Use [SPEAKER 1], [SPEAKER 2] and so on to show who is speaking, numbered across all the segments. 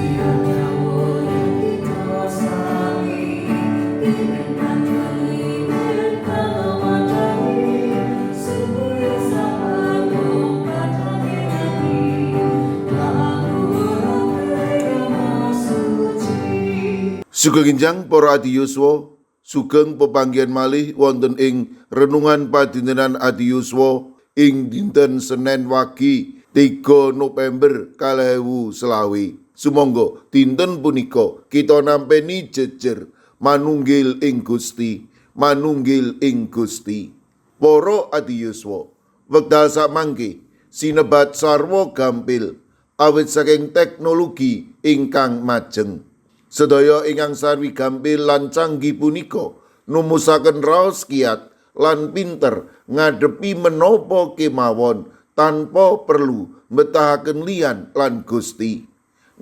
[SPEAKER 1] Setiap nyawa yang kita sami Diminta kalau majani Supaya sahabat nanti Lalu suci.
[SPEAKER 2] Sugeng enjang, para adi yuswa, sugeng pepanggihan malih wonten ing renungan padintenan adi yuswa ing dinten Senin Wage 3 November 2025. Sumangga dinten punika kita nampeni jejer manunggil ing Gusti, manunggil ing Gusti. Para adi yuswa, wekdal samangke sinebat sarwa gampil awit saking teknologi ingkang majeng. Sedaya ingkang sarwi gampil lan canggih punika numusaken raos kiat lan pinter ngadepi menapa kemawon tanpa perlu mbetahaken liyan lan Gusti.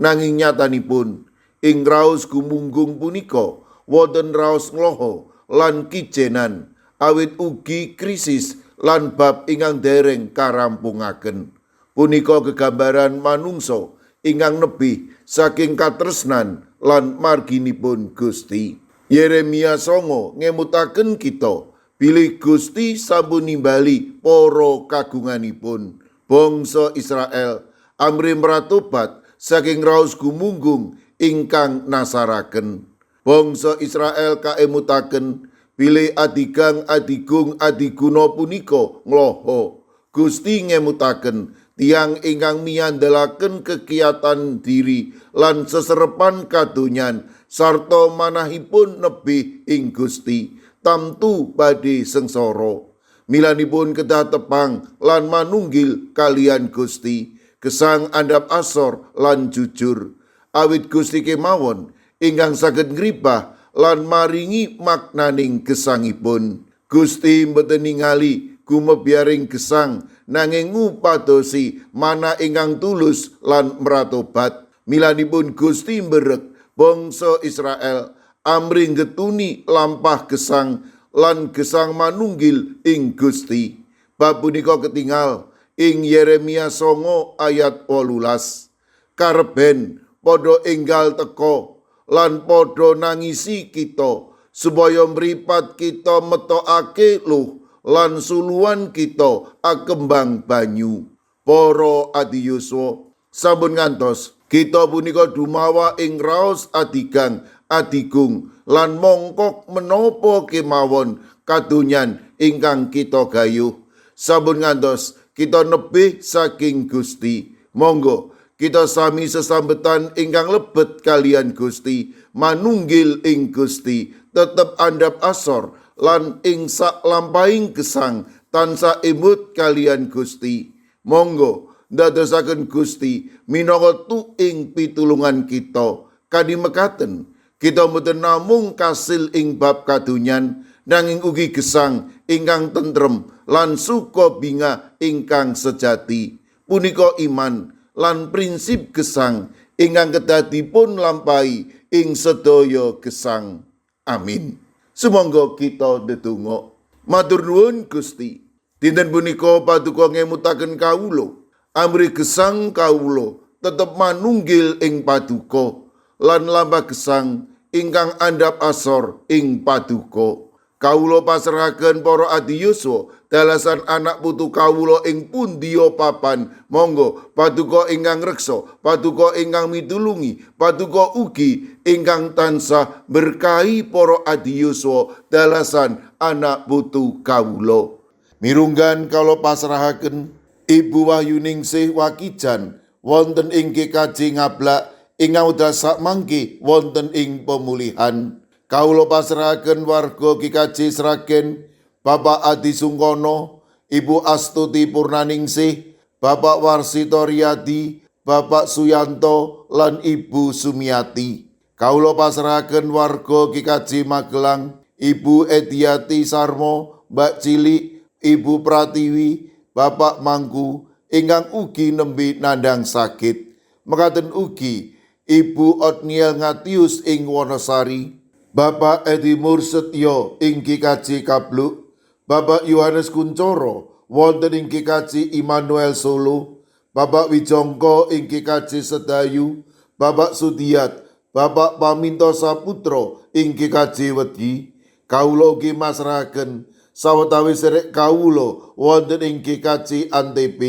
[SPEAKER 2] Nanging nyatanipun ing raos gumunggung punika wonten raos ngloho lan kijenan awit ugi krisis lan bab ingkang dereng karampungaken. Punika gegambaran manungsa ingkang nebih saking katresnan lan marginipun Gusti. Yeremia 9 ngemutaken kita bilih Gusti sampun nimbali para kagunganipun bangsa Israel amrih mratobat saking raos gumunggung ingkang nasaraken. Bangsa Israel kaemutaken bilih adigang adigung adiguna punika ngloho. Gusti ngemutaken tiyang ingkang miyandelaken kekiatan diri lan seserepan kadonyan sarta manahipun nebih ing Gusti tamtu badhe sengsara. Milanipun kedah tepang lan manunggil kaliyan Gusti, gesang andhap asor lan jujur. Awit Gusti kemawon ingkang saged ngribah lan maringi maknaning gesangipun. Gusti mboten ningali gumebyaring gesang nanging ngupadosi manah ingkang tulus lan mratobat. Milanipun Gusti mberek bangsa Israel amrih getuni lampah gesang lan gesang manunggil ing Gusti. Bab punika ketingal ing Yeremia 9 ayat 18. Kareben padha enggal teka lan padha nangisi kita supaya mripat kita metokake luh lan suluhan kita akembang banyu. Para adi yuswa, sampun ngantos kita punika dumawa ing raos adigang adigung lan mongkok menapa kemawon kadonyan ingkang kita gayuh. Sampun ngantos kita nebih saking Gusti. Monggo kita sami sesambetan ingkang lebet kaliyan Gusti, manunggil ing Gusti, tetep andhap asor lan ing sak lampahing gesang tansah emut kaliyan Gusti. Monggo ndadosaken Gusti minangka tuing pitulungan kita. Kanthi mekaten kita mboten namung kasil ing bab kadonyan nanging ugi gesang ingkang tentrem lan suka bingah ingkang sejati. Punika iman lan prinsip gesang ingkang kedah dipun lampahi ing sedaya gesang. Amin. Sumangga kita ndedonga. Matur nuwun, Gusti. Dinten punika paduka ngemutaken kawula amrih gesang kawula tetep manunggil ing paduka lan lampah gesang ingkang andhap asor ing paduka. Kawula pasrahaken para adi yuswa dalasan anak putu kawula ing pundiya papan. Monggo paduka ingkang reksa, paduka ingkang mitulungi, paduka ugi ingkang tansah berkahi para adi yuswa dalasan anak putu kawula. Mirunggan kawula pasrahaken Ibu Wahyuningsih Wakijan wonten ing GKJ Ngablak ingkang wekdal sakmangke wonten ing pemulihan. Kawula pasrahaken warga GKJ Sragen, Bapak Adi Sungkono, Ibu Astuti Purnaningsih, Bapak Warsito Riyadi, Bapak Suyanto lan Ibu Sumiati. Kawula pasrahaken warga GKJ Magelang, Ibu Ediati Sarmo, Mbak Cilik, Ibu Pratiwi, Bapak Mangku ingkang ugi nembe nandhang sakit. Mekaten ugi Ibu Otniel Ngatius ing Wonosari, Bapak Edi Mursetyo ing GKJ Kabluk, Bapak Yohanes Kuncoro wonten ing GKJ Immanuel Solo, Bapak Wijongko ing GKJ Sedayu, Bapak Sudiat, Bapak Paminto Saputro ing GKJ Wedi. Kawula ugi masrahaken sawetawis sedherek kawula wonten ing GKJ Antp,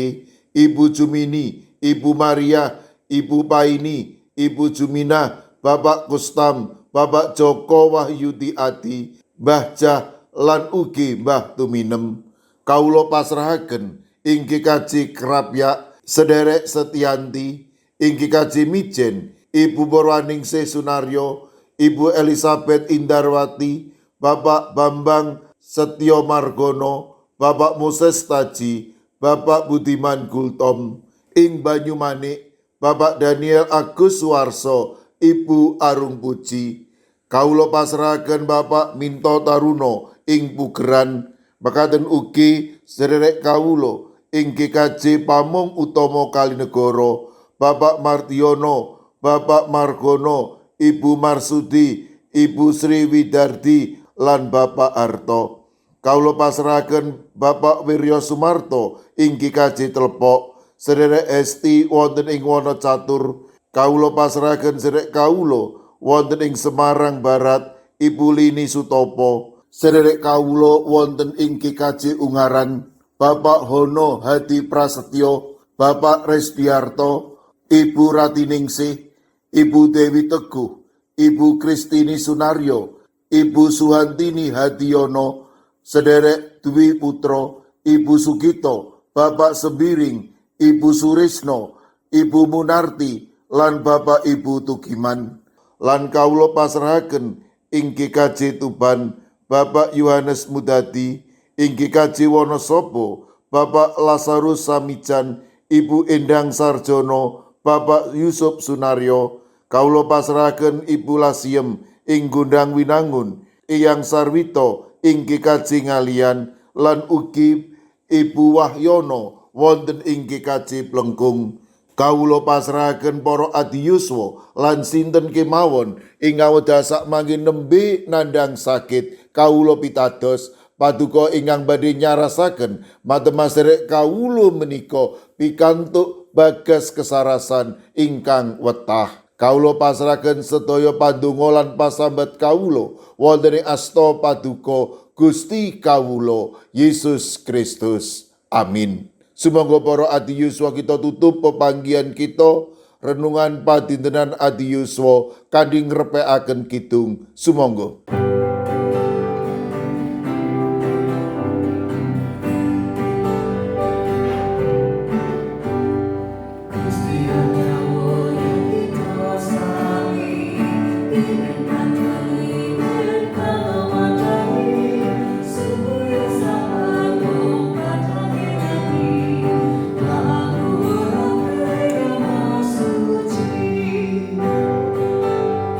[SPEAKER 2] Ibu Jumini, Ibu Maria, Ibu Paini, Ibu Jumina, Bapak Kustam, Bapak Joko Wahyudi Adi, Mbah Jah lan ugi Mbah Tuminem. Kawula pasrahaken ing GKJ Krapyak sederek Setianti, ing GKJ Mijen, Ibu Purwaningsih Sunaryo, Ibu Elizabeth Indarwati, Bapak Bambang Setyo Margono, Bapak Moses Taji, Bapak Budiman Gultom, ing Banyumanik, Bapak Daniel Agus Suwarso, Ibu Arung Puji. Kawula pasrahaken Bapak Minto Taruno ing Pugeran, mekaten ugi sederek kawula ing GKJ Pamong Utomo Kalinegoro, Bapak Martiono, Bapak Margono, Ibu Marsudi, Ibu Sri Widardi, lan Bapak Arto. Kawula pasrahaken Bapak Wiryo Sumarto ing GKJ Telepok, sederek Esti wonten ing Wonocatur. Kawula pasrahaken sederek kawula wonten ing Semarang Barat, Ibu Lini Sutopo. Sederek kawula wonten ing GKJ Ungaran, Bapak Hono Hadi Prasetyo, Bapak Resdiarto, Ibu Ratiningsih, Ibu Dewi Teguh, Ibu Kristini Sunaryo, Ibu Suhantini Hadiono, sederek Dwi Putro, Ibu Sugito, Bapak Sembiring, Ibu Surisno, Ibu Munarti, lan Bapak Ibu Tugiman. Lan kawula pasrahaken ing GKJ Tuban, Bapak Yohanes Mudadi, ing GKJ Wonosobo, Bapak Lazarus Samijan, Ibu Endang Sarjono, Bapak Yusuf Sunaryo. Kawula pasrahaken Ibu Lasiem ing Gondang Winangun, Eyang Sarwito ing GKJ Ngalian, lan ugi Ibu Wahyono wonten ing GKJ Plengkung. Kawula pasrahaken para adiyuswa lan sinten kemawon ing awedasak mangke nembe nandhang sakit. Kawula pitados paduka ingkang badhe nyarasaken matemaserek kawula menika pikantuk bagas kesarasan ingkang wetah. Kawula pasrahaken sedaya pandonga lan pasambat kawula wonten ing asta paduka Gusti kawula Yesus Kristus. Amin. Sumangga para adiyuswa kita tutup pepanggihan kita renungan padintenan adiyuswa kanthi ngrepekaken kidung. Sumangga.